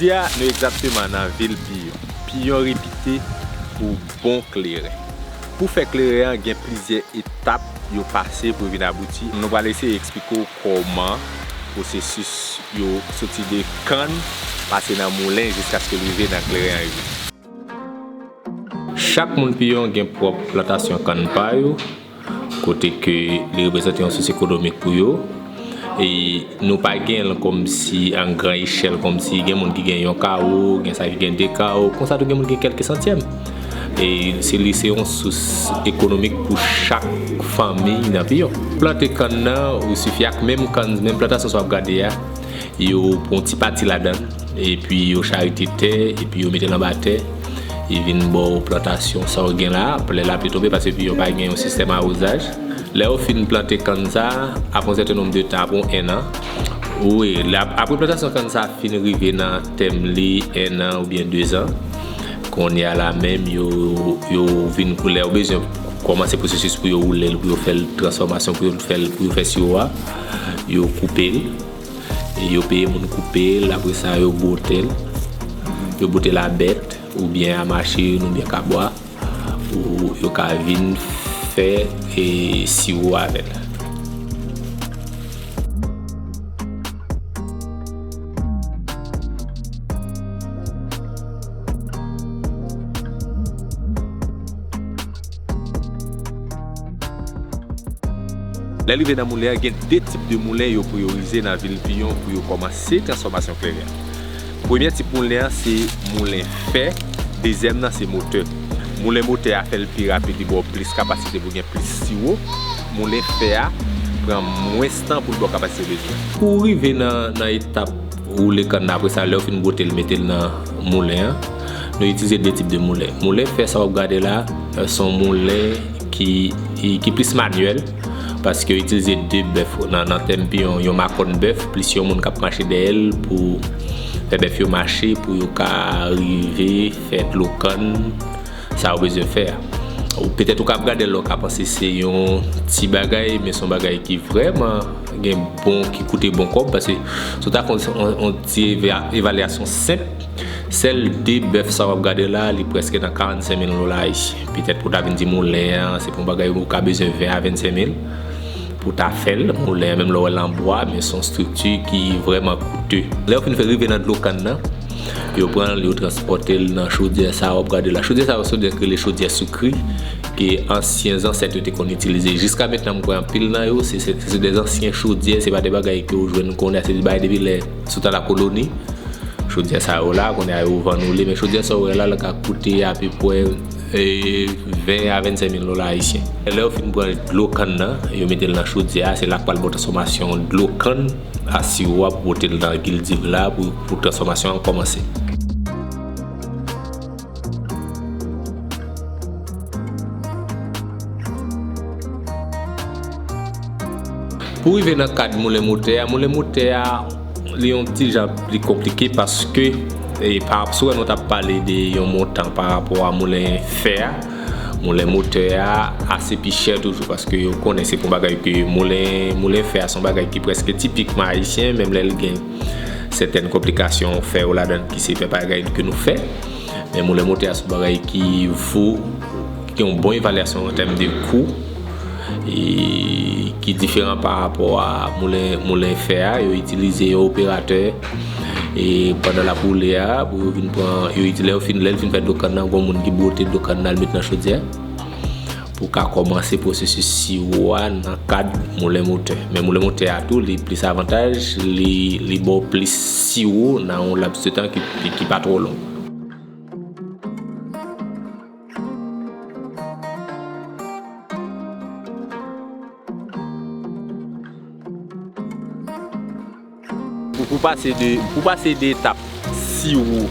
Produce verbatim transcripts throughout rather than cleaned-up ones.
Jodi a, nou egzakteman nan vil Piyon. Piyon repite pou bon kleren. Pou fè kleren an, gen plizyè etap yo pase pou yo vin abouti. Nou pral eseye eksplike w kòman pwosesis yo soti de kann, pase nan moulen jiskaske l rive nan kleren an rive. Chak moun Piyon gen pwòp plantasyon kann pa yo, kote ke li reprezante yon sous ekonomik pou yo. E nou pa gen l kòmsi an gran echèl, kòmsi gen moun ki gen yon kawo, gen sa ki gen de kawo, konsa tou gen moun ki gen kèlke santyèm. E se li se yon sous ekonomik pou chak fanmi nan Piyon. Plante kann nan, ou sifi ak menm kann, menm plantasyon sa w ap gade a, yo pran yon ti pati ladan l, epi yo charite tè, epi yo mete l anba tè, e vin ba w plantasyon sa w gen la, lè lapli tonbe, paske Piyon pa gen yon sistèm awozaj. Lè yo fin plante kann sa, apre yon sèten nonb de tan, apre yon ennan, wi, lè ap-, apre plantasyon kann sa fin rive nan tèm li, ennan oubyen dezan, kounye a la menm, yo, yo vin, lè yo bezwen kòmanse pwosesis pou yo woule l, pou yo fè l transfòmasyon, pou yo fè l, pou yo fè siwo a, yo koupe l. E yo peye moun koupe l, apre sa yo bwote l. Yo bwote l a bèt, oubyen a machin, oubyen kabwa, pou yo ka vin fè, e, siwo avè l. Lè l rive nan moulen an, gen de tip de moulen yo priyorize nan vil Piyon pou yo kòmanse transfòmasyon kleren an. Premye tip moulen an se moulen fè, dezyèm nan se motè. Moulen motè a fè l pi rapid, li ba w plis kapasite pou gen plis siwo. Moulen fè a pran mwens tan pou l ba w kapasite w bezwen. Pou w rive nan, nan etap woule kann nan, apre sa, lè w fin bwote l, mete l nan moulen an, nou itilize de tip de moulen. Moulen fè sa w ap gade la, se yon moulen ki, ki, ki plis manyèl, paske yo itilize de bèf nan, nan tèm Piyon, yon makòn bèf, plis yon moun k ap mache dèyè l pou fè bèf yo mache, pou yo ka rive fè dlo kann sa yo bezwen fè a. Ou petèt ou ka ap gade l la, ou ka panse se yon ti bagay, men se yon bagay ki vrèman gen bon, ki koute bon kòb, paske si w ta fè yon, yon, yon ti eva-, evalyasyon senp, sèl de bèf sa w ap gade la, li prèske nan karannsenk mil dola ayisyen. Petèt pou w ta vin di moulen an, se pa yon bagay ou ka bezwen ven a vennsenk mil pou w ta fè l. Moulen an, menm lè w wè l an bwa, men se yon estrikti ki vrèman koute. Lè yo fin fè rive nan dlo kann nan, yo pran l, yo transpòte l nan chodyè sa a w ap gade la. Chodyè sa a, se chodyè k rele chodyè soukri, ke ansyen zansèt yo te konn itilize. Jiska mentnan, m kwè anpil nan yo, se, se, se de ansyen chodyè, se pa de bagay ke w jwenn kounye a, se de bagay depi lè sou tan lakoloni. Chodyè sa yo la, kounye a yo vann ou li, men chodyè sa w wè la, l ka koute apeprè, e, ven a vennsenk mil dola ayisyen. Lè yo fin pran dlo kann nan, yo mete l nan chodyè a, se la k pral ba w transfòmasyon dlo kann a siwo a pou pote l nan gildiv la pou, pou transfòmasyon an kòmanse. Pou rive nan kad moulen motè a, moulen motè a, li yon ti jan pli konplike paske, e, pa, si w wè nou t ap pale de yon montan pa rapò a moulen fè a, moulen motè a ase pi chè toujou paske yo konnen se pou bagay ke moulen, moulen fè a se yon bagay ki prèske tipikman ayisyen, menm lè l gen sètèn konplikasyon fè yo ladan l ki se fè bagay ke nou fè. Men moulen motè a se yon bagay ki vo, ki gen yon bon evalyasyon an tèm de kou, e ki diferan pa rapò a moulen, moulen fè a. Yo itilize yon operatè, e pandan l ap woule a, pou yo vin pran, yo itilize, lè yo fin, lè l fin fè dlo kann nan, gen yon moun ki bwote dlo kann nan, l met nan chodyè pou ka kòmanse pwosesis siwo a nan kad moulen motè. Men moulen motè a tou, li plis avantaj, li, li ba w plis siwo nan yon laps de tan ki, ki, ki pa twò long. Pou, pou pase de, pou pase de etap siwo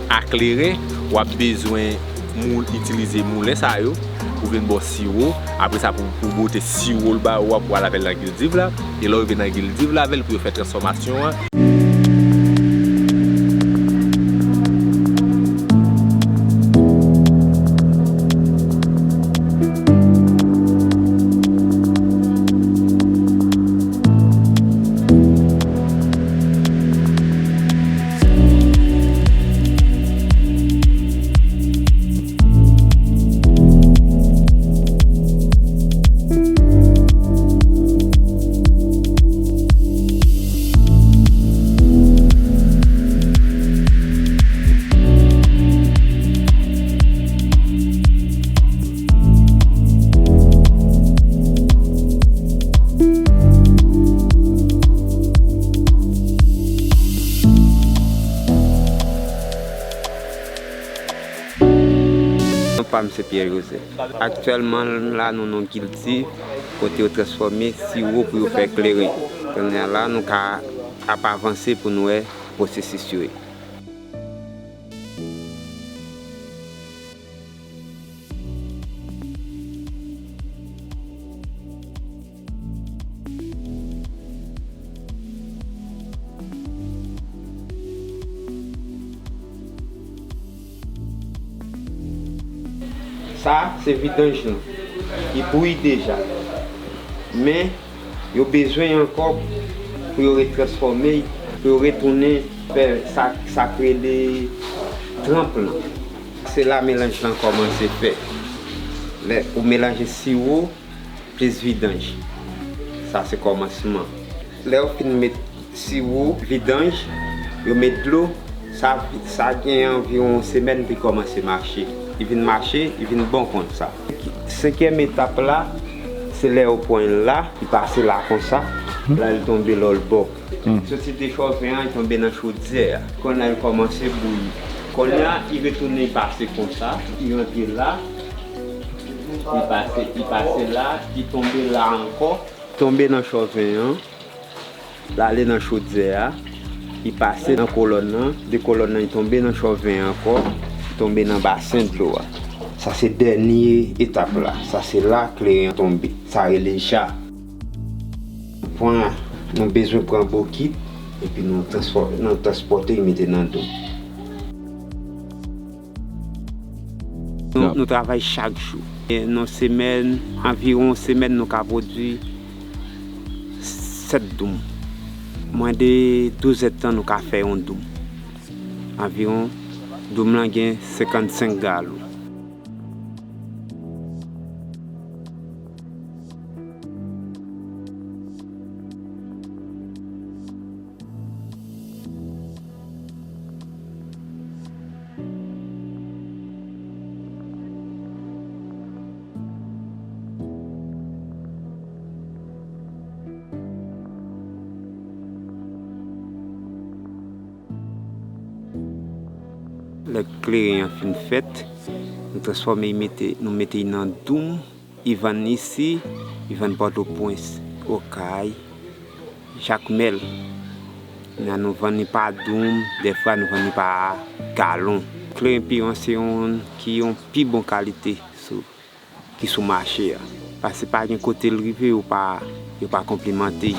a kleren, w ap bezwen mou-, itilize moulen sa yo pou vin ba w siwo. Apre sa, pou, pou bwote siwo l ba ou a, pou al avè l nan gildiv la. E lè w rive nan gildiv la avè l pou yo fè transfòmasyon an. Non pa m se Pierre Joseph. Aktyèlman la, nou nan kilti kote yo transfòme siwo pou yo fè kleren. Kounye a la, nou ka ap avanse pou nou wè pwosesis yo ye. Sa se vidanj lan ki bouyi deja. Men, yo bezwen ankò pou yo retransfòme, pou yo retounen fè sa, sa k rele tranp lan. Se la melanj lan kòmanse fèt. Lè ou melanje siwo plis vidanj. Sa se kòmansman. Lè yo fin met siwo, vidanj, yo met dlo, sa, sa gen anviwon yon semèn pou l kòmanse mache. Li vin mache, li vin bon konsa. Senkyèm etap la, se lè yo pran l la, li pase la konsa, la li tonbe lòlbòk. Soti de chòven an, li tonbe nan chodyè a. Kounye a, li kòmanse bouyi. Kounye a, li retounen pase konsa, li rantre la, li pase, li pase la, li tonbe la ankò, tonbe nan chòven an, l ale nan chodyè a, li pase nan kolòn nan, de kolòn nan, li tonbe nan chòven an ankò, li tonbe nan basen dlo a. Sa se dènye etap la. Sa se la kleren an tonbe. Sa rele ja. Pran, nou bezwen pran bokit, epi nou transfò-, nou transpòte, mete nan do. Nou, nou travay chak jou. E nan semèn, anviwon semèn, nou ka pwodui sèt doum. Mwen de douz èdtan, nou ka fè yon doum. Anviwon, doum lan gen senkannsenk galon. Lè kleren an fin fèt, nou transfòme, mete, nou mete nan doum. Li vann isi, li vann Pòtoprens, Okay, Jakmèl. Nan nou vann li pa doum, dèfwa nou vann li pa galon. Kleren Piran se yon ki yon pi bon kalite sou, ki sou mache a. Paske pa gen kote l rive, yo pa, yo pa konplimante.